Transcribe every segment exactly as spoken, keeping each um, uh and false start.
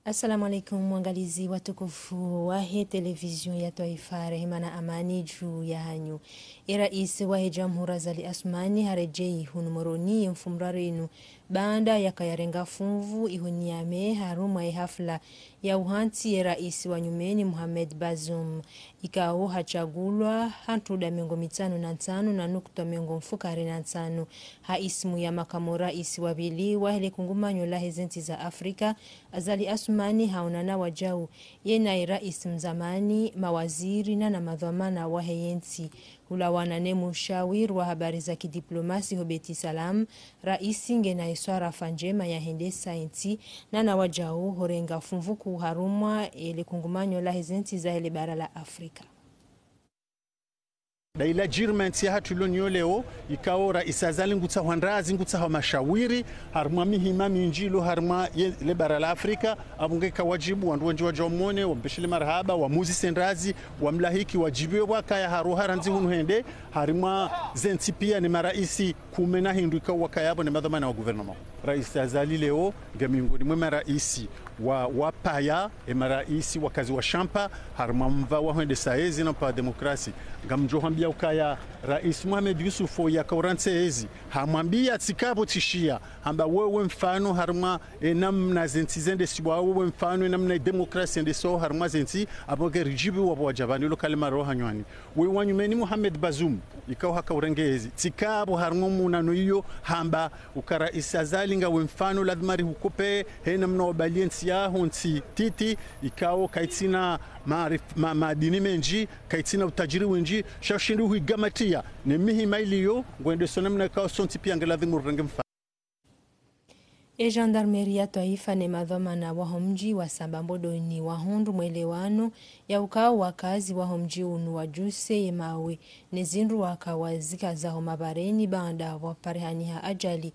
Assalamu alaikum, waangalizi watukufu wahe televizio ya twaifa, rehema na amani juu yahanyu. Ye raisi wahe jamhuri Azali Assoumani haredjei hunu Moroni ye mfumoraru inu, baanda yaka yarenga funvu iho Niamey harumwa ye hafla ya uhantsi ye raisi wa nyumeni Mohamed Bazoum. Ikao hatsungulwa ha ntrunda mengo mitsanu na ntsanu na nukta mengo mfukare na ntsanu ha ismu ya makamu raisi wa pvili wahe le kungumanyo lahe zentsi za Afrika, Azali Assoumani haonana wajau ye naye raisi mzamani, mawaziri na na madhwamana wahe yentsi. Hulawana ne mushawiri wa habari za kidiplomasi ho Beit Salam, raisi ngena ye swarafa ndjema ya hendesa yentsi, na na wajau hurenga funvu kuu harumwa ye le kungumanyo lahe zentsi zahe le bara la Afrika. Dayila jirmenti yahatru ilo niyo leo, ikao raisi Azali ngutsaho ndrazi, ngutsaho mashawiri harumwa mihima mindji ilo harumwa ye le bara la Afrika. Apvo ngeka wajibu wandru wendji waje wamwone, wampveshele marahaba, wamuzise ndrazi, wamlahiki, wajibiwe pvwakaya haroha randzi hunu hende harumwa zentsi pia ne maraisi kume na hindru ikao wakaya pvo ne madhwamana wa gouvernement. Raisi Azali leo nge miongoni mwe maraisi wa, wa paya, e maraisi wakazi wa shampa harumwa mva wa hwendesa ezi na mva wa demokrasi. Ngamdjo hwambia ukaya raisi Mohamed Youssouf yaka urantsi ezi, hamwambia tsikapvo tsishia, hamba wewe mfano harumwa e namna zentsi zendesiwa, wewe mfano e namna e demokrasi yendesiwa harumwa zentsi, apvo nge rijibiwa pvo wajapvani, ilo kalima roha nywani. Wewe wa nyumeni Mohamed Bazoum, ikao haka urenge ezi, tsikapvo harumwa munano iyo, hamba uka raisi Azali ngawe mfano, ladhima rihukopve he namna wabaliye ntsi yaho, ntsi titi, ikao kaitsina maarif-, ma-, madini mendji, kaitsina utajiri wendji, sha ushindi uhigamatia ne mihima iliyo, ngwendeso namna ikao sontsi pia nge ladhimu rirenge mfano. E gendarmerie ya twaifa ne madhwamana waho mdji wa Samba Mbodoni wahundru mwelewano ya ukao wakazi waho mdji unu wajuse ye mawe ne zindru waka wazikaza ho mabareni baanda pvwaparihaniha ajali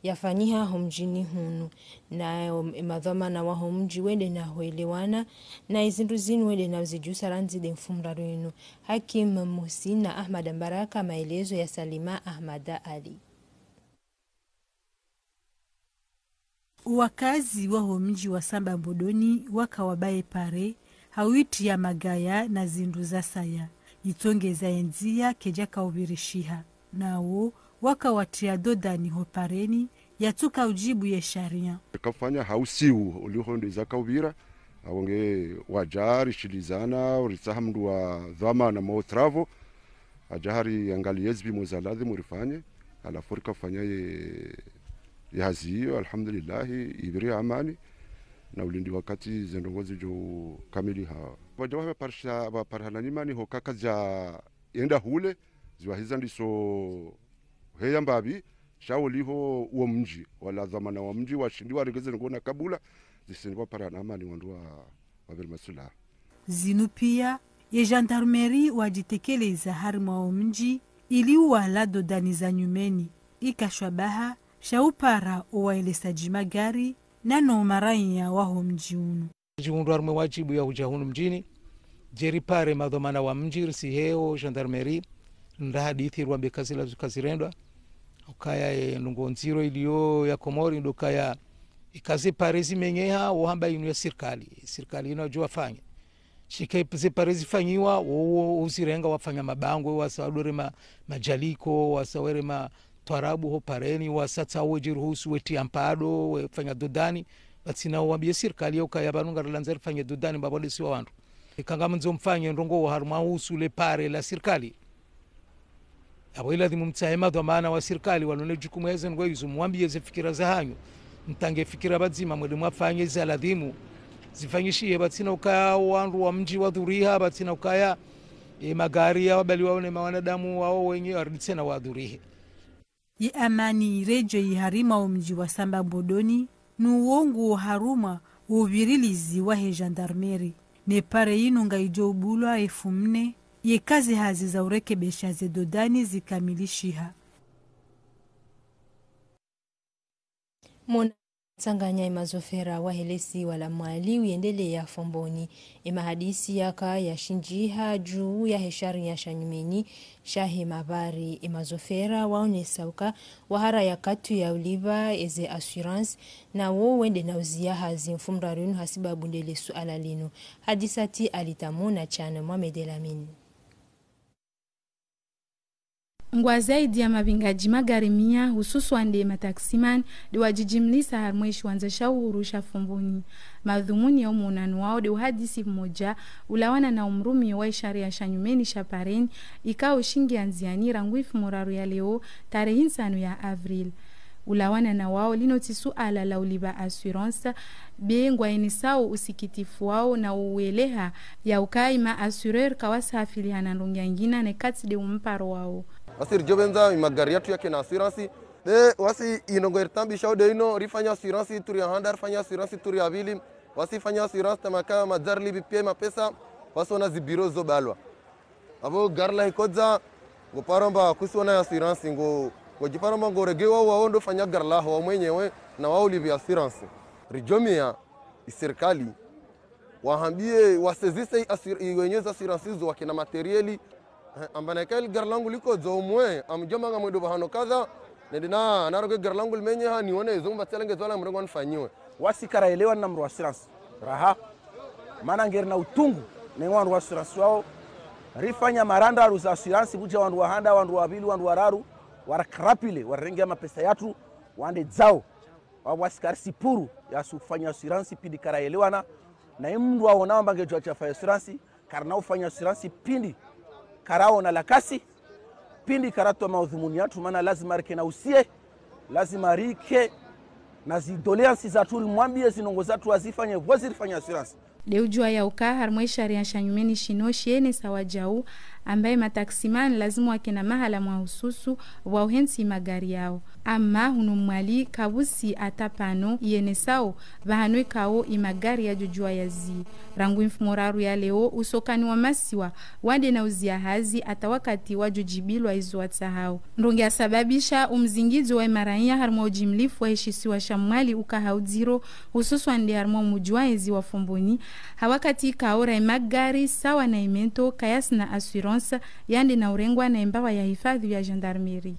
yafanyiha ho mdjini hunu. Nayo e madhwamana waho mdji wende na hwelewana, na e zindru zinu wende na uzijusa randzi de mfumoraru inu. Hakim Muhsin na Ahmad Mbaraka, maelezo ya Salima Ahmad Ali. Wakazi waho mdji wa Samba Mbodoni waka wabaye pare, hawitria magaya na zindru zasaya, yitsongeza ye ndzia kedjaka uvirishiha. Nawo waka watria dodani ho pareni, yatsuka ujibu ye sharia. Kafanya hausiu uliho ndo izaka uvira, apvo nge waja rishilizana, uritsaha mndru wa dhwamana mo travaux, aja hari angalie zipimo za ladhimu rifanye, halafu rikafanya ye, ye hazi iyo, alhamdulillahi, iviri amani, na ulindi wakati ze ndrongoo zijo kamiliha. Waja wahe waparisha, waparihana nyimani ho kaka zija enda hule, ziwahiza ndiso heya mbapvi, sha uliho uwo mdji, wala dhwamana wa mdji, washindi waregeze ndrongoo na kabula, zisindi waparihana amani wandru wa, waviri masulaha. Zinu pia, ye gendarmerie wajitekeleza harimwa wo mdji, ili uwala dodani za nyumeni, ikashwa baha, sha upara owaelesaji magari, na no maraiya waho mdji unu. Jihundru harimwa wajibu ya uja hunu mdjini, je ripare madhwamana wa mdji, risihe o gendarmerie, nda hadithi rwambe kazi la zuka zirendwa, ukaya ye ndrongoo ndziro iliyo ya Komori, ndo kaya ikaze pare zimenyeha, wo hamba inu ya sirikali, sirikali inu ajuwa fanya. Shike ze pare zifanyiwa, wo, wo uzirenga wafanya mabangwe, wasa wadore ma, majaliko, wasa were ma twarabu ho pareni, wasa tsawo wejiruhusu wetria mpado, wefanya dodani, batsina wambie sirikali ya ukaya pvanu ngarilandza rifanye dodani, mbapvo ndesiwa wandru. Ikanga mndzo mfanye ndrongoo harumwa uhusu le pare la sirikali. Apvo iladhimu mtsahe madhwamana wa sirikali, walone jukumu ya ze ndrongoo izo, muwambie ze fikira zahanyu. Mtange fikira pvadzima, mwende mwafanye za ladhimu zifanyishihe, batsina ukaya wandru wa mdji wadhuriha, batsina ukaya, e, magari ya wabali wawo ne mawanadamu wawo wenye, waridi tsena wadhurihe. Ye amani ireje iharimwa wo mdji wa Samba Mbodoni, nuwo nguwo harumwa wo uvirilizi wahe gendarmerie. Ne pare yinu ngaijo ubulwa efu mne, yeka ze hazi za urekebesha ze dodani zikamilishiha. Mona Tsanganya emazofera wahe lesiwa la Mwali uyendeleya Fomboni. Emahadisi yaka yashindjiha dju yahe sharia sha nyumeni shahe mabari. Emazofera waonesa uka wahara ya katru ya ulipva eze assurance, nawo wende na uziya hazi mfumoraru inu hasibabu ndele suala linu. Hadisati Ali Tamu na Chane Mohamed El Amine. Ngwa zaidi ya mapvingadji magari mia, hususwa nde mataximan, nde wadjidjimlisa harimwa eshiwandza sha uhuru sha Fomboni. Madhumuni ya omonano wao nde uhadisi pvumoja, ulawana na omrumio wa esharia sha nyumeni sha pareni, ikao ushingia ndziani rangu emfumoraru ya leo, tarehi ntsanu ya avril. Ulawana na wao lino tsi suala la ulipva assurance, be ngwaenesao usikitifu wao na uweleha ya uka ema assureur kawasahafilihana ndrongoo nyingina ne katsi nde umparo wao. Wasi ridjopvendza emagari yatru yakena assurance. Be wasi indrongoo iritaabishao nde inu rifanya assurance turu ya handa, rifanya assurance turu ya pvili. Wasi fanya assurance tamaka madjari lipvi pia mapesa, wasi ona zibiro zobalwa. Apvo gari lahe ikodza, ngoparo amba kusiona ya assurance, ngo, ngodjiparo amba ngoregea wao, wao ndo fanya gari laho wao mwenyewe, na wao ulipvi assurance. Ridjomia, esirikali, wahambie, wasezise assur-, ewenye za assurance izo wakena materieli, eh, amba na eka eli gari langu likodzo umwe, amdjomanga mwendo pvahanu kadha, nende na, naroge gari langu limenyeha, nione izo mbatsi alengedzwa la mrengo nifanyiwe. Wasi karaelewana na mdru wa assurance. Raha. Mana ngeri na utungu, ne wandru wa assurance wao. Rifanya mara ndraru za assurance, pvudja wandru wa handa, wandru wa pvili, wandru wa raru, warakrapile, warenge mapesa yatru, wande dzao. Wao wasi karisi puru, ya sufanya assurance, pvili karaelewana. Na emdru waonao amba ngedjo achafanya assurance, karina ufanya assurance pvili karaona la kasi, pvili karatoa madhumuni yatru, mana lazima rike na usie, lazima rike na zidoléances zatru rimwambie zindrongoo zatru azifanye, pvo zirifanya assurance. Nde udjua ya uka harimwa esharia sha nyumeni shino shienesa wajau, amba emataximan lazima wakena mahala mwahususu, pvwa uhentsi emagari yao. Ama hunu Mwali kapvusi ata pano, ienesao, pvahanu ikao emagari yadjodjua yazi. Rangu emfumoraru ya leo, usokani wa masiwa, wande na uziya hazi, ata wakati wadjodjibilwa izo watsahao. Ndrongoo yasababisha omzingidzo wa emaraya harimwa udjimlifu wa eshisiwa sha Mwali uka ha udziro, hususwa nde harimwa omdji wa ezi wa Fomboni. Ha wakati ikao ra emagari, sawa na emento, kayasina assurance, yande na urengwa na embawa ya hifadhwi ya gendarmerie.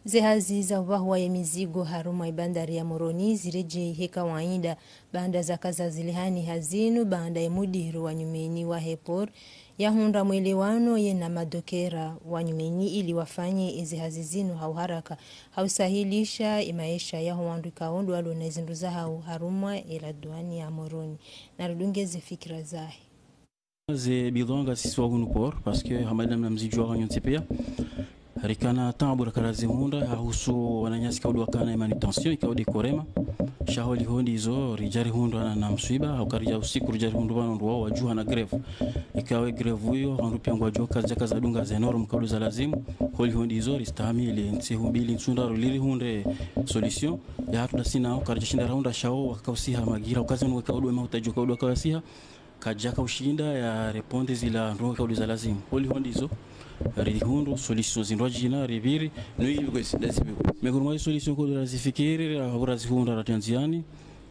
Zehazi za upvahuwa yemizigo harumwa ibandari ya Moroni ziredjei he kawaida, baanda zaka zazilihani hazinu, baanda yemudiru wa nyumeni wahe port yahundra mwelewano yena madokera wa nyumeni ili wafanye ezehazi zinu ha uharaka, ha usahilisha emaesha yaho wandru ikao ndo walo na ezindru zahao harumwa ela duani ya Moroni. Narudunge zefikira zahe. Ze bidhwaa sisi wa hunu port, parce que hama namna mzidjuao nyontsi pia, rikana taabu raka razihundra, hahusu wananyasi ikao ndo wakana emanutention, ikao nde korema. Sha holiho ndizo, ridja rihundrana na mswiba, hau karidja usiku ridja rihundru pvanu ndo wao wadjuha na grève. Ikao ye grève iyo, wandru pia ngwadjuo kazidja kazadunga ze normes ikao ndo za lazimu. Holiho ndizo, ristahamili, ntsihu mbili, ntsu ndraru, ili rihundre solution. Ya hatru ndasi nao, karidja shinda rahundra sha wao, wakausiha magira, ukazi wanu ikao ndo ema utadjo ikao ndo wakausiha. Kadjaka ushinda ya répondre zila ndrongoo ikao ndo za lazimu. Holiho ndizo, rihundru solution zindrwadjina, ripviri, no ili kwezi, ndazi pvi kwezi. Mengoni mwa solution ikao ndo razifikiri, ra-, hau razihundra ratria ndziani,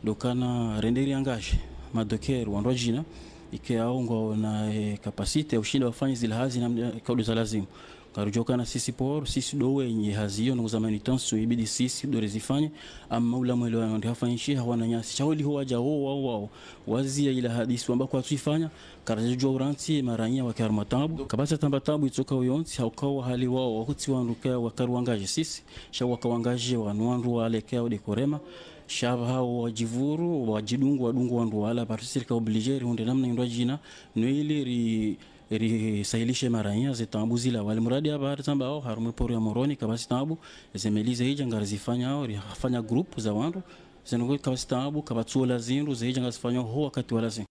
ndo ukana rende ri engagé, madokera, wandrwadjina, ikao ngwaona, eh, capacité ya ushinda wafanye zila hazi namna ikao ndo za lazimu. Karudjo ukana sisi port, sisi ndo wenye hazi iyo, ndrongoo za manutention, ibidi sisi ndo rizifanye, ama ula mwelewano nde hafanyishiha wananyasi. Sha holiho wadja wao, wao, wao, waziya ila hadisi wamba kwatsuifanya, karadjadjua urantsi, emaraya wake harumwa taabu. Kapvatsi tamba taabu itsoka uyontsi, ha ukao hali wao, wakutsi wandru ikao wakaru engagé sisi, sha waka engagé wanu wandru wale ikao nde korema, sha pvahao wadjipvuru, wadjidungu, wadungu wandru wala, parce que rika obligé, rihundre namna indrwadjina, no ili ri-, risahilishe emaraya, ze taabu zila. Wali muradi apva, ritsamba wao, harumwa port ya Moroni, kapvatsi taabu, ze meli zahidja ngarizifanyao, rihafanya groupe za wandru, zinu kapvatsi taabu, kapvatsi ola zindru, zahidja ngarizifanyao ho wakati wa lazimu.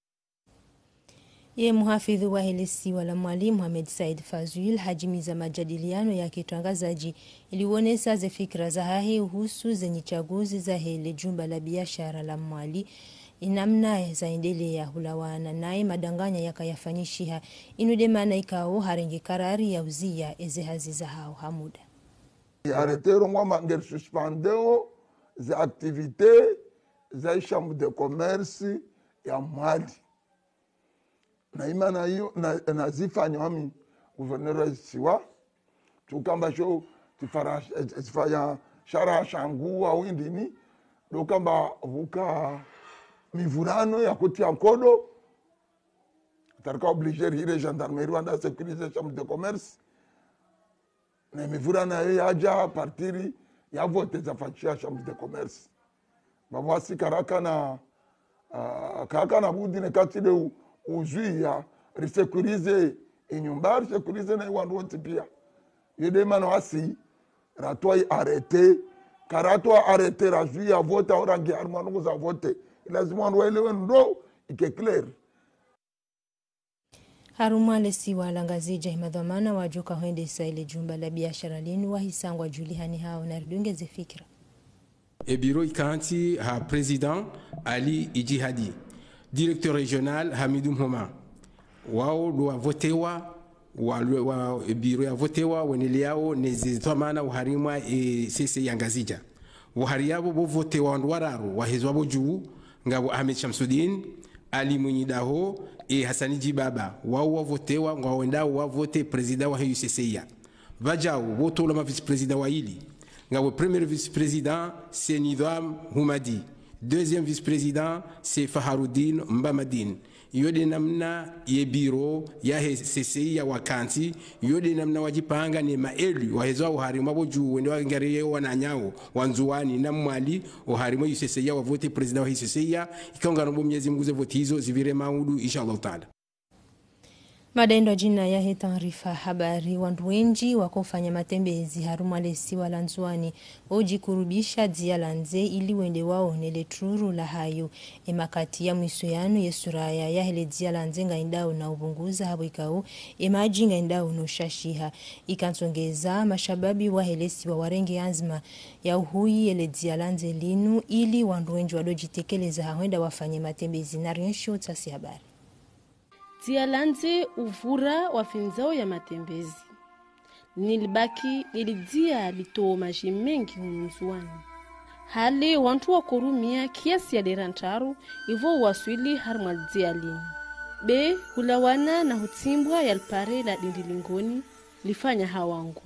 Ye muhafidhu wahe lesiwa la Mwali, Mohamed Said Fazul, hadjimiza majadiliano ya kitrangazadji ili uonesa ze fikira zahahe uhusu ze nyitsaguzi zahe le jumba la biashara la Mwali, inamna zaendeleya hulawana naye madanganya yaka yafanyishiha. Inu nde mana ikao harenge karari ya uziya ezehazi zahao ha muda. Arrêté irongoa amba ngeri suspendéo ze activités za Chambre de Commerce ya Mwali. Na imana iyo, na, na zifanya wami gouverneur wa isiwa. Tsukamba sho, tsifara, tsifanya shara shangu wa windini. Ndo kamba pvuka mivurano ya koti ya nkodo. Tsarika obligé rihire gendarmerie wende sécuriser Chambre de Commerce. Na mivurano iyo yadja à partir ya vote zafanyishiha Chambre de Commerce. Pvapvo wasi karakana, ah, karakana budi ne kati de u-, uzuia, risécuriser inyumba, risécuriser na iwandru wontsi pia. Iyo de mana wasi, ratoa i arrêté, karatoa arrêté razuia vote, au rangi harimwa ndrongoo za vote. Ilazimu wandru waelewe ndro, ike clair. Harumwa lesiwa la Ngazidja, imadhwamana wadjoka hwendesa ile jumba la biashara linu wahisa ngwadjulihani hao na ridungeze fikira. E bureau ikantsi ha président Ali Idjihadi, directeur régional Hamidou Mhoma. Wao ndo wavotewa, wa, wa, e bureau yavotewa, weneleao neze dhwamana oharimwa e C C ya Ngazidja. Pvo hari yapvo pvo votewa wandru wararu, wahezwa pvo juu, ngapvo Ahmed Shamsuddin, Ali Mwinyi Daho, e Hassani Djibaba. Wao wavotewa, ngwawendao wavote président wahe U C C ya. Pvadjao, pvo tolwa ma vice-président waili. Ngapvo premier vice-président, c'est Nidham Houmadi. Deuxième vice-président, c'est Faharoudine Mbamadine. Iyo de namna ye bureau yahe C C I ya wakantsi, iyo de namna wadjipanga ne ma élus, wahezwa oharimwa pvo juu wende wangariye wananyao, wa Ndzuwani na Mwali, oharimwa U C C I ya wavote président wahe U C C I ya, ikao ngarombo Mwenyezi Mungu ze vote izo zipvire maudu, inshallah Taala. Madaindo djina yahe taarifa habari, wandru wendji wakofanya matembezi harumwa lesiwa la Ndzuwani, odjikurubisha dziya la ndze ili wende waone le truru lahayo. Emakati ya mwiso yanu ye suraya yahe le dziya la ndze ngaindao na upvunguza hapvo ikao emadji ngaindao no shashiha. Ikantsongeza mashababi wahe lesiwa warenge anzima ya uhuyi ele dziya la ndze linu ili wandru wendji wadodjitekeleza ha hwenda wafanye matembezi na rienshi utsasi habari. Dziya la ndze uvura wapvendzao ya matembezi. Nilibaki lili dziya litowo madji mendji hunu Ndzuwani. Hale wandru wakorumia kiasi ya lera ntraru ivo waswili harimwa dziya linu. Be hulawana na hutsimbwa ya lipare la dindi lingoni lifanya hawangu.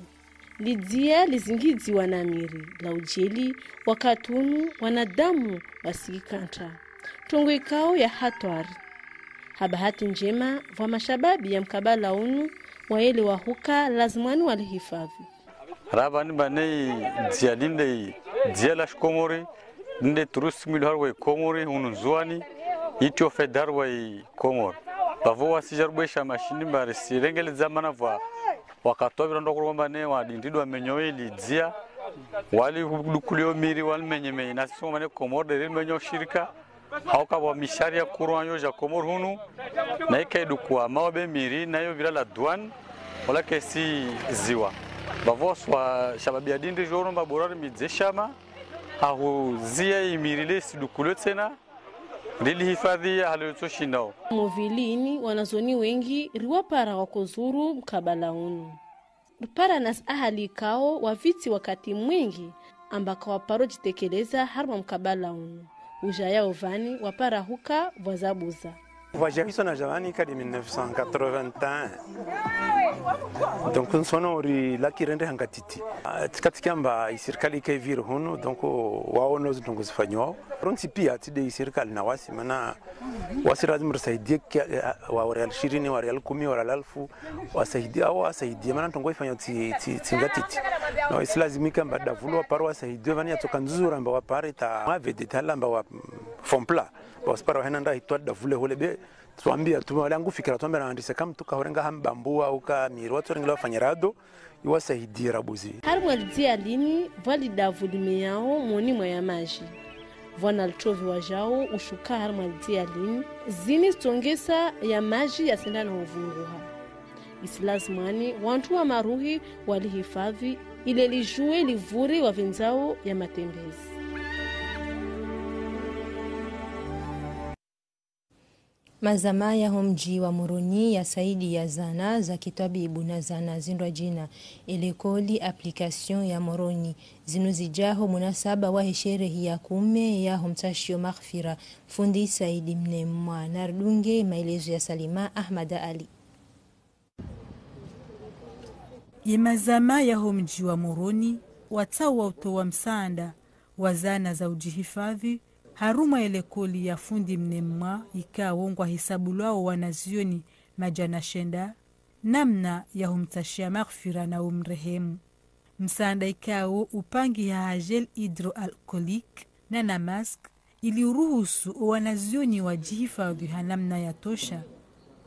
Lidziya lizingidziwa na miri la udjeli wakati unu wanadamu wasikikantsa. Trongo ikao ya hatwari. Ha bahati ndjema, pvwa mashababi ya mkabala unu, waelewa huka lazimwani walihifadhwi. Raba ni mba ne i dziya linde i dziya la shikomori, linde tourisme ilo harumwa i Komori, hunu Ndzuwani, itio fedha harumwa i Komori. Pvapvo wasi jaribwesha mashini mba risirengele dzamana pvwa wakati wapvira ndo kuromba ne wadindidwa menyo ili dziya, wali hudukulio miri wali menye menye, nasi songo mane Komori de ri menyo shirika, hauka pvwa mishari ya courant yo ja Komori hunu, na ika idukua mawabe miri, na yo pvira la douane, wala kesi ziwa. Pvapvo swa shababi ya dindi joro mba bora rimidze shama, ha hudziya i miri le isidukulio tsena, ndili hifadhwi ya hale utso shindao. Muvili ini wanazoni wengi riwapara wakozuru mkabala unu. Ripara nasi ahali ikao wavitsi wakati mwingi amba kawaparo djitekeleza harumwa mkabala unu. Uja yao vani wapara huka pvwa zabuza. Pvwa ja hiso na ja vani ika de mille neuf cent quatre-vingt-un. Donc, nsono uri laki rende hanga titi. Ah, tsikatsi kiamba i sirikali ika iviri hunu, donc, waono zindrongo zifanywao. Rontsi pia tsi de i sirikali na wasi, mana wasi lazima risaidie kia, eh, wa, wa riali shirini, wa riali kumi, wa riali alfu, wasaidie, awo wasaidie, mana ntrongo ifanyao tsi, tsi, tsi nga titi. No, isi lazima ika amba davulu wapare wasaidie, vani yatsoka ndzuzura amba wapare ta, ma vedette hala amba wa, mm, fond plat. Ba wasipara wahena nda hitwa davule hule be, Twambia tu, wala ngu fikira twambia na wandise kam tuka hurenga hambambu au ka miri, watsorengela wafanye rado, iwasaidie rabuzi. Harimwa lidziya lini, pvwa lidavu limeyao moni mwa ya maji. Pvwana litovi wajao ushuka harimwa lidziya lini, zini zitsongesa ya maji yasenda na uvunguha. Isi lazimwani, wantru wa maruhi walihifadhwi, ile lijuwe livuri wapvendzao ya matembezi. Mazama yaho mdji wa Moroni yasaidiya zana za kitwabibu na zana zindrwadjina. Elekoli application ya Moroni. Zinu zidja ho munasaba wahe sherehi ya kume yaho mtsashiyo maghfira fundi Saidi Mnemwa. Naridunge maelezo ya Salima Ahmada Ali. Ye mazama yaho mdji wa Moroni watsaha utowa msaanda wa zana za udjihifadhwi harumwa ye lekoli ya fundi Mnemwa ikao ngwahisabulwao wanazioni madjana shenda, namna ya humtsashiya maghfira na umrehemu. Msaanda ikao upangiha ha gel hydroalcoolique na na masque, ili uruhusu owanazioni wadjihifadhwi ha namna ya tosha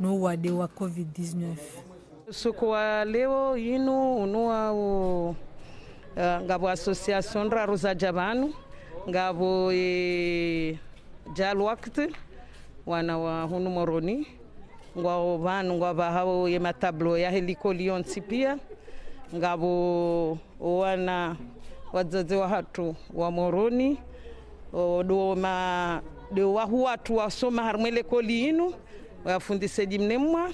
no uwade wa covid dix-neuf. Usiku wa leo yinu unu wao, eh, ngapvo association ndraru zadja pvanu, ngapvo, eh, Dja Al Wakti, wana wa hunu Moroni, ngwao pvanu ngwapvahao ye matableau yahe likoli yontsi pia, ngapvo owana wadzadze wahatru wa Moroni, o, ndo ma, ndo wahuu watru wasoma harumwa ye lekoli yinu, wa fundi Saidi Mnemwa,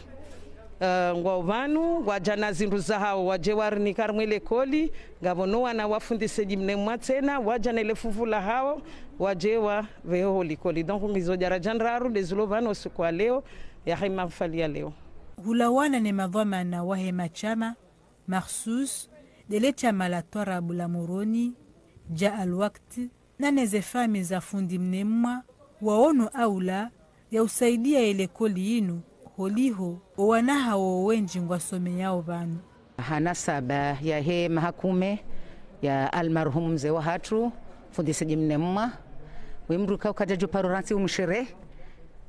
eh, ngwao pvanu, ngwadja na zindru zahao, wadje warinika harumwa ye lekoli, ngapvo no wana wa fundi Saidi Mnemwa tsena, wadja ne le fuvu lahao, wadje wapvehe ho likoli. Donc, ngizo djara dja ndraru, ndezilo pvanu usiku wa leo, yahe mahafali ya leo. Hulawana ne madhwamana wahe mashama, makhsus, ndele shama la twarabu la Moroni, Dja Al Wakti, na ne ze famiyi za fundi Mnemwa, waono aula ya usaidia ye lekoli yinu, holiho owana hawo wendji ngwasomeyao pvanu. Ha nasaba yahe maha kume ya almarhum mze wahatru, fundi Saidi Mnemwa, we mdru ka ukadja djo paro rantsi umsherehi,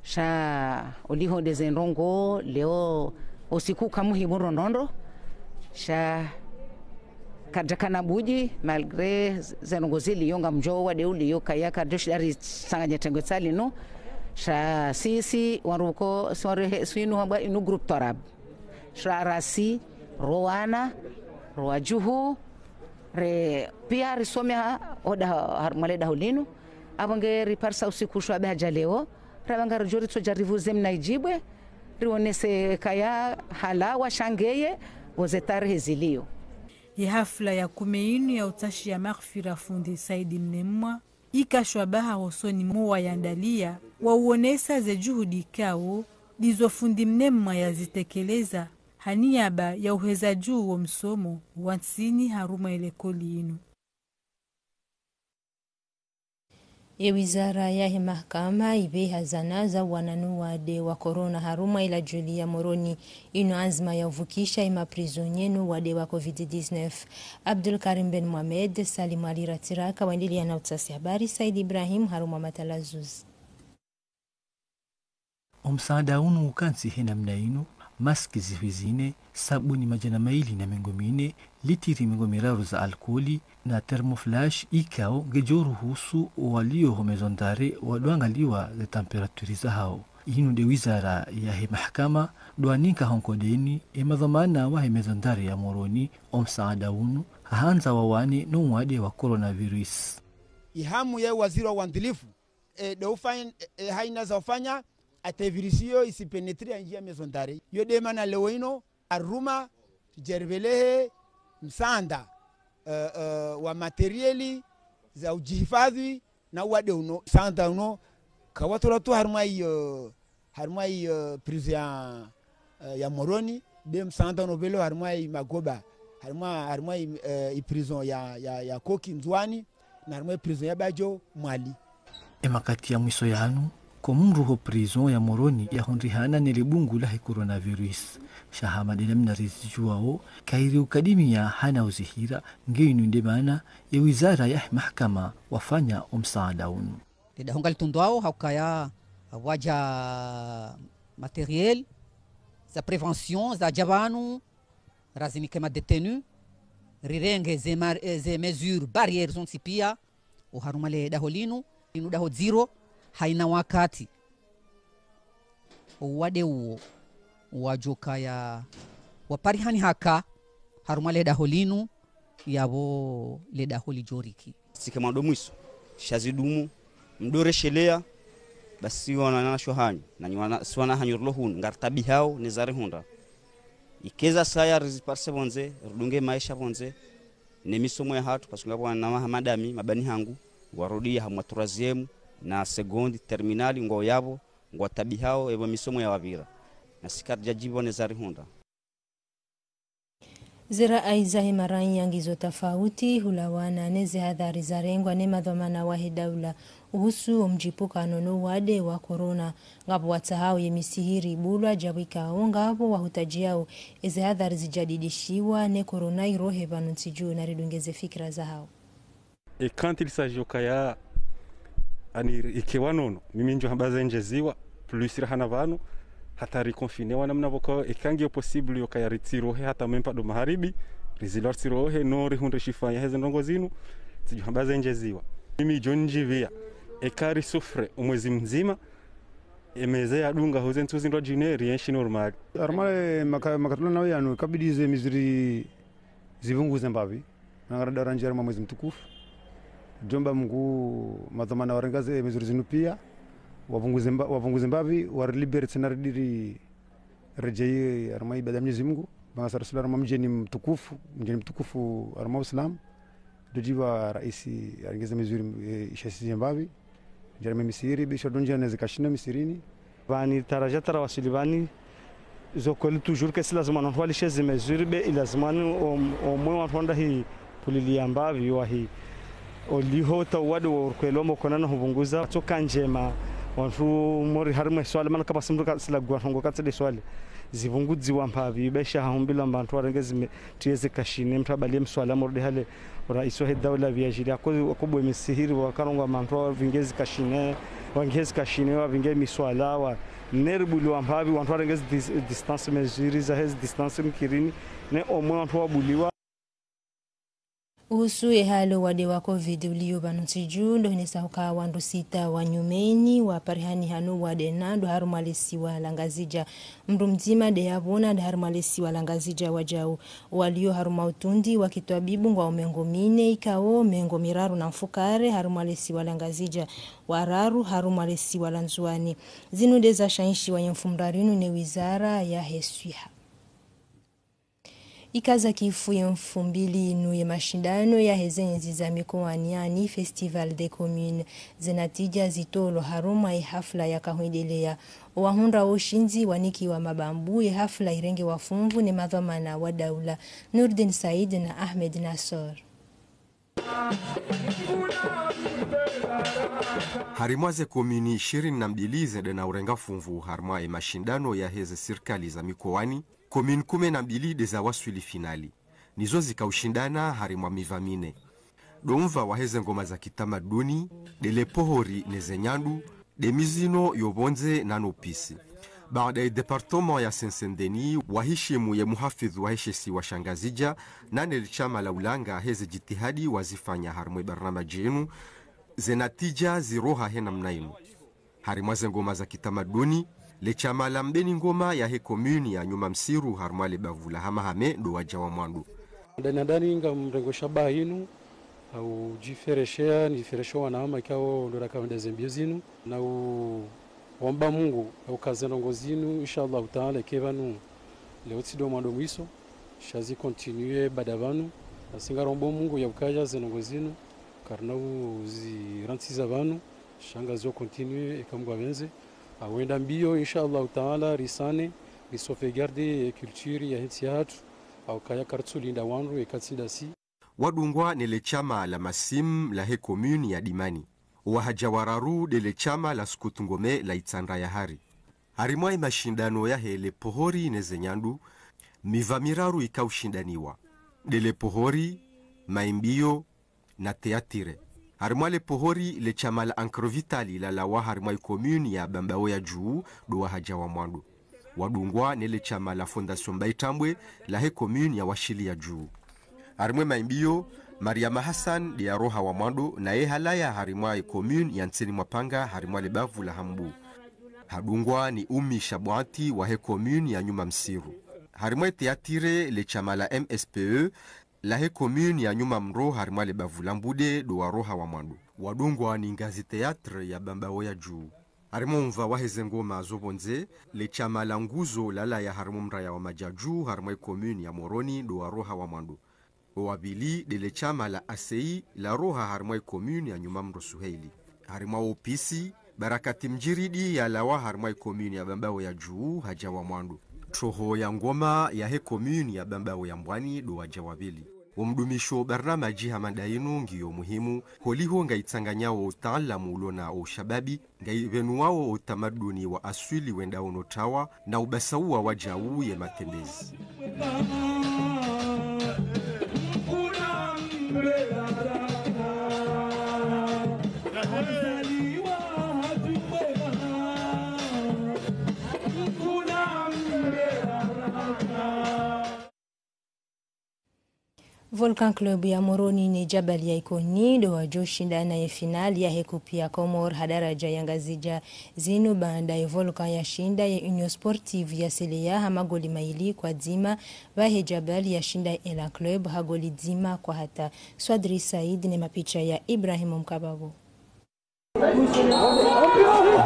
sha oliho ndeze ndrongoo leo usiku ka muhimu ndo ndrongoo, sha kadjakana budji, malgré ze ndrongoo ziliyo ngamdjo wade uliyo kaya kadjo shida ritsanganye tengwe tsali no, sha sisi wandru ko, si wandru he, si inu hamba inu groupe twarabu. Sha rasi, ro wana, ro wadjuhu, re, pia risome ha, oda, harumwa le daho linu, apvo nge riparisa usiku shwa be hadja leo, rapvanga ridjo ritsodja rivuze mna idjibwe, rionese kaya hala washangeye, pvo ze tarehi ziliyo. Ye hafla ya kume yinu ya utsashiya maghfira fundi Saidi Mnemwa, ika shwabaha hosoni mwa wayandaliya, wauonesa ze juhudi ikao ndizo fundi Mnemwa yazitekeleza, ha niyaba ya uheza dju wo msomo wa ntsini harumwa ye lekoli yinu. Ye wizara yahe mahakama ipveha zana za uwana no uwade wa corona harumwa ye la jeli ya Moroni, inu anzima ya uvukisha ye ma prisonniers no uwade wa covid dix-neuf. Abdul Karim Ben Mohamed, Salim Ali Ratiraka, waendeleya na utsasi habari, Said Ibrahim, harumwa matalazuzi. Omsaada unu ukantsi he namna inu: maski zihwi zine, sabuni madjana mayili na mengo mine, litiri mengo miraru za alkoli, na thermoflash ikao ngedjo ruhusu owaliyo ho maison d'arrêt wadungaliwa ze température zahao. Inu nde wizara yahe mahakama ndo wanika honkodeni e madhwamana wahe maison d'arrêt ya Moroni omsaada unu, hahandza wawane no uwade wa coronavirus. Ihamu ya waziri wa uwandilifu, e, ndo ufanya, e, e, haina za ufanya, ata e virus iyo isi pénétrer ya ndjia maison d'arrêt. Iyo nde mana leo inu, harumwa, tujaribelehe msaanda, e, e, wa matériel za ujihifadhwi na uwade unu. Msaanda unu, kawatolwa tu harumwa iyo, harumwa i, eh, prison ya, eh, ya Moroni, nde msaanda unu pvelo harumwa i magoba, harumwa, harumwa i, eh, i prison ya, ya, ya Koki Ndzuani, na harumwa i prison ya Badjo Mwali. E makati ya mwiso yanu, ko mndru ho prison ya Moroni yahundrihana ne le bungu lahe coronavirus. Sha hama nde namna rizidjuwao, kayiri ukadimiya hana uzihira, nge inu nde mana ye wizara yahe mahakama wafanya omsaanda unu. Le daho ngalitundwao ha ukaya pvwadja matériel za prévention zadja pvanu, razinike ma détenus, rirenge ze mar-, eh, ze mesures barrières zontsi pia, oharumwa le daho linu, linu daho dziro, haina wakati owade uwo wadjokaya waparihani haka harumwa le daho linu, yapvo le daho lidjoriki. Tsike mwando mwiso, sha zidumu, mdo reshelea, Basi wananyasho hanyu, na nyi wana, si wana hanyu rilo hunu, ngaritabihao ne zarihundra. Ikeza saya riziparise pvondze, ridunge maesha pvondze, ne misomo yahatru, parce que ngapvo wana maha madami, mabani hangu, warudi ya hamwa troisième, na seconde, terminale, ngwao yapvo, ngwatabihao, epvo misomo yawapvira. Na si karidjadjibiwa ne zarihundra. Zira aiza he maranyi ya ngizo tafauti, hulawana ne zihadhari zarengwa ne madhwamana wahe daula uhusu omdjipvukano no wade wa corona. Ngapvo watsahao ye misihiri ibulwa djapvo ikao, ngapvo wahutadjiao ezihadhari zijadidishiwa ne corona irohe pvanu ntsi dju. Na ridungeze fikira zahao. Et quand il s'agit okaya ani ike wanono, mimi ndjo hamba zendjeziwa, plus rahana pvanu, hata riconfinewa namna pvoko, eka ngiyo possible yokaya ritsirohe hata même pas do maharibi, rizilwa ritsirohe, no rihundre shifanya heze ndrongo zinu, tsidjo hamba zendjeziwa. Mimi djo ndjipvia, eka risouffre omwezi mdzima, emeze yadunga hoze ntsu zindrwadjine, rienshi normal. Harumwa le maka-, makatula nawe yanu, ikabidi ze miziri zipvunguze mbapvi. Na ngaridara ndjia harumwa mwezi mtukufu. Djomba Mungu madhwamana warenga ze miziri zinu pia. Wapvunguze mba-, wapvunguze mbapvi, warilibere tsena ridiri redjei harumwa ibada ya Mwenyezi Mungu. Banga sa rasula harumwa mdjeni mtukufu, mdjeni mtukufu harumwa Uislamu. Dodjiba raisi arenge ze miziri, eh, ishasize mbapvi. Ndjia harumwa misihiri, be isha dondjia ne zikashina misihirini. Pvani taraja tara wasili pvani, zo kweli toujours que si lazima wantru walishe ze mesures, be ilazimu wani om-, omwe wantru wanda hi pulili ya mbapvi wahi. Oliho ta uwade wa urkwelo mokona na hupvunguza. Tsoka ndjema, wantru mori harimwa swala, mana kapvatsi mndru ka-, silagua ndrongo katsende swala. Zipvungudziwa mbapvi, be isha hahumbilwa mba wantru warenge zime-, tiye zikashine, mtru abalie mswala morde hale, raisi wahe daula pvia djili, ako-, akobwe misihiri, wakarongwa mantru wavinge zikashine, wavinge zikashine, wavinge miswala, wa, neribuliwa mbapvi, wantru warenge zi dis-, distance mesures, zahe zi distance mkirini, ne omwe wantru wabuliwa. Uhusu ye hali wade wa covid uliyo pvanu ntsi dju, ndo hinesa huka wandru sita wa nyumeni waparihana no wade na ndo harumwa lesiwa la Ngazidja. Mndru mdzima nde yapvona nde harumwa lesiwa la Ngazidja wadjau. Waliyo harumwa utundi wa kitwabibu ngwao mengo mine, ikao mengo miraru na mfukare harumwa lesiwa la Ngazidja, wararu harumwa lesiwa la Ndzuwani. Zinu nde zashaishiwa ye mfumoraru inu ne wizara yahe swiha. Ikaza kifu ye mfumbili inu ye mashindano yahe zendzi za mikowani, yaani Festival des Communes. Ze natija zitolwa harumwa ye hafla yakahwendelea. Owahundra wo ushindzi wanikiwa mabambu, ye hafla irengewa funvu ne madhwamana wa daula, Nourdine Said na Ahmed Nassor. Harimwa ze komini ishirini na mbili zende na urenga funvu harimwa ye mashindano yahe ze sirikali za mikowani, komini kume na mbili nde zawaswili finali. Nizo zikaushindana harimwa miva mine. Ndo mva wahe ze ngoma za kitamaduni, nde le pohori ne ze nyandu, nde mizino yo pvondze na no pisi. Baada ye département ya Seine-Saint-Denis, wahishimu ye muhafidhu wahe she siwa sha Ngazidja, nane le shama la ulanga heze jitihadi wazifanya harimwa ye barnamaji inu, ze natija ziroha he namna inu. Harimwa ze ngoma za kitamaduni, le shama la mbeni ngoma yahe komini ya Nyuma Msiru harimwa le bavu la Hamahame ndo wadja wa mwando. Ndani na ndani ngamrengo shabaha inu, ha udjifereshea, nifereshe wanama ikao ndo raka wenda ze mbio zinu, na u-, wamba Mungu, ya uka ze ndrongo zinu, insha Allahu Taala, ike pvanu, leo tsi ndo mwando mwiso, sha zi continue baada pvanu, nasi ngarombo Mungu ya ukaya ze ndrongo zinu, karina uzirantsiza pvanu, sha ngazo continue, eka Mungu apvendze. Awenda mbio, insha Allahu Taala, risane, ri sauvegarde ye culture yahe ntsi yahatru, au kaya karitsulinda wandru, eka tsi ndasi. Wadungwa ne le shama la masimu lahe komini ya Dimani. Wahadja wararu nde le shama la Scout Ngome la Itsandra ya Hari. Harimwa ye mashindano yahe le pohori ne ze nyandu, miva miraru ikaushindaniwa. Nde le pohori, maimbio, na teatire. Harimwa le pohori le shama la Ancre Vital lalawa harimwa ye komini ya Bambao ya Djuu ndo wahadja wa mwando. Wadungwa ne le shama la Fondation Mbaitambwe lahe komini ya Washili ya Djuu. Harimwa ye maimbio, Mariama Hassan nde yaroha wa mwando naye halaya harimwa ye komini ya Ntseni Mwapanga harimwa le bavu la Hambu. Hadungwa ni Umi Shabwati wahe komini ya Nyuma Msiru. Harimwa ye teatire le shama la M S P E lahe komini ya Nyuma Mro harimwa le bavu la Mbude ndo waroha wa mwando. Wadungwa ni Ngazi Théâtre ya Bambao ya Djuu. Harimwa omva waheze ngoma zo pvondze, le shama la Nguzo lalaya harimwa omraya wa Madjadju, harimwa ye commune ya Moroni, ndo waroha wa mwando. Owa pvili, nde le shama la A C I, laroha harimwa ye commune ya Nyuma Mndro Suheili. Harimwa opisi, Barakati Mdjiridi yalawa harimwa ye commune ya Bambao ya Dju, hadja wa mwando. Troho ya ngoma yahe commune ya Bambao ya Mbwani ndo wadja wa pvili. Omdumisho barnamaji hama nda inu ngiyo muhimu, holiho ngayitsanganyao utaalamu ulo na oshababi, ngayipvenuwao utamaduni wa aswili wendao no tawa, na ubasauwa wadjau ye matembezi. Volcan Club ya Moroni ne Jabal ya Ikoni ndo wadjo shindana ye finale yahe Coupe ya Comores ha daraja ya Ngazidja zinu, baanda ye Volcan ya shinda ye Union Sportive ya Seleya ha magoli mayili kwa dzima, pvahe Jabal ya shinda Elan Club ha goli dzima kwa hata. Swadri Said ne mapicha ya Ibrahim Mkababo.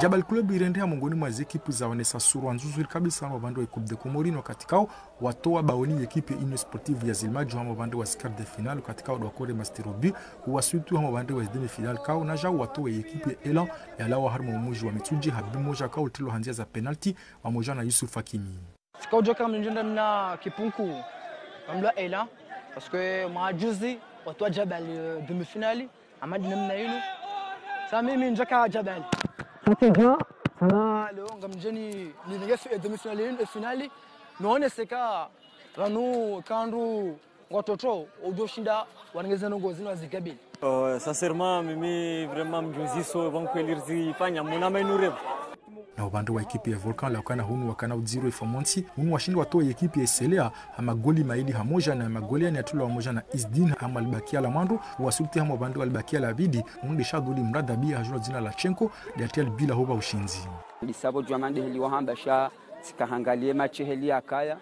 Jabal Club irendeha mongoni mwa zekipu zaonesa surwa nzuzuri kabisa harumwa upvande wa Coupe des Comores, wakati kao watowa baoni yekipu ya Union Sportive ya Zilimadju harumwa upvande wa quarts de finale, wakati kao ndo wakore mastir au but, uwaswitu harumwa upvande wa demi-finale kao, na djau watowe yekipu ya Elan yalawa harumwa umuji wa Mitsudje ha but moja kao litilwa ha ndzia za penalty, pvamodja na Yusuf Hakimi. Tsika udjoka mndjenda mna kipunku, kamlwa Elan, parce que mwaha juzi, watowa Jabal, euh, demi-finale, hama nde namna inu. Sa mimi ndjaka Jabal. Sa tedja, sa leo, ngamdjeni, nirenge fi-, demi-finale inu, e finale, noneseka, pvanu, kandru, ngwatoto, udjo shinda, wanengeze ndrongoo zinu wazikabili. Euh, sincèrement, mimi vraiment mdjuziso, pvanu kweli rizifanya, muna mainu revu. Na upvande wa ekipu ya Volcan, laukana hunu wakana udziro ifomontsi, hunu washindi watowe ekipu ya Seleya ha magoli mayili ha modja, na magoli yani yatulwa ha modja na Isdin harumwa libakiya la mwando, uwaswitu harumwa upvande wa libakiya la pvili, hunu nde Shadhuli Mradabi, hadjulwa dzina la Chenko, nde yatriya le but la hupva ushindzi. Ndisapvo djwamandeheli wahamba sha, tsika hangalie match heli yakaya,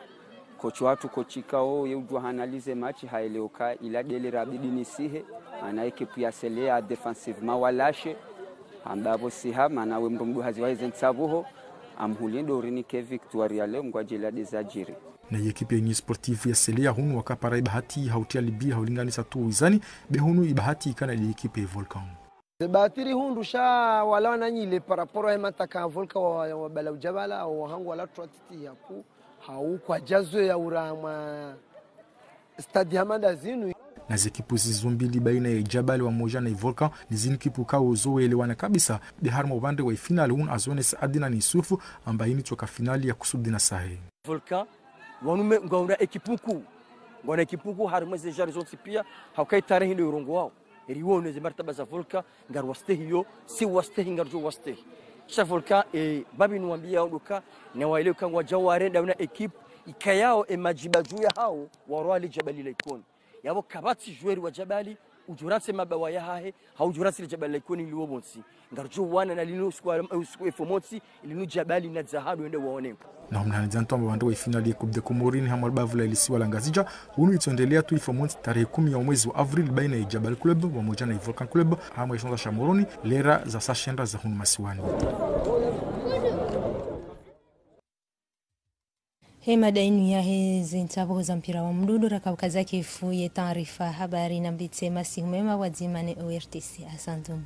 coach watru coach kao ye udjua hanalize match haelewa ka ila ndele rabidi nisihe, mana ekipu ya Seleya défensivement walashe, hamba pvo siha, mana we mndru mduhazi wa hize ntsabuho, amhulindo urinike victoire ya leo ngwadjela ndeza djiri. Na ekipu ya Union Sportive ya Seleya hunu wakapara ibahati ha utriya le but ha ulinganisa tu wizani, be hunu ibahati ikana nde ekipu ya Volcan. Ze bahati rihundru sha wala wananyile par rapport wahe mataka Volcan wa, wa bala udjabala, wa hangu wala trotiti yaku, hau kwadjazoweya uramwa stade hama nda zinu. Na zekipu zizo mbili baina ya Jabal pvamodja na Volcan, ni zekipu kao zowelewana kabisa, be harumwa upvande wa finale hunu azonesa Adnan Yusuf, amba ini tsoka finale ya kusudi na sahe. Volcan, wanume, ngwauna ekipu nkuu. Ngwauna ekipu nkuu, harumwa ze jari zontsi pia, hauka itarehi ndo irongoao. Riwone ze martaba za Volcan, ngari wastehi yo, si wastehi, ngaridjo wastehi. Sha Volcan, e, babi nuwambia ondoka, na waelewe ka ngwadjao warenda una ekipu, ikayao e madjiba dju yahao, warwali Jabal la Ikoni. Yapvo kapvatsi joueur wa Jabal, udjo rantsi mabawa yahahe, hau udjo rantsi le Jabal la Ikoni liwo pvontsi. Ngaridjo wana na linu usiku wa, usiku ifomontsi, linu Jabal na Dzahadu wende waone. Na humnani dzanto amba wandru wa ifinali ya Coupe des Comores harumwa libavu la ilisiwa la Ngazidja, hunu itsondelea tu ifomontsi tarehi kumi ya umwezi wa avril baina ya Jabal Club pvamodja na Volcan Club, harumwa ishandza sha Moroni, lera za saa shenda za hunu masiwani. He mada inu yahe ze ntsabuho za mpira wa mndru ndo rakabuka zakifu ye taarifa habari, na mbitse masihu mema pvwadzima ne O R T C. Asantum.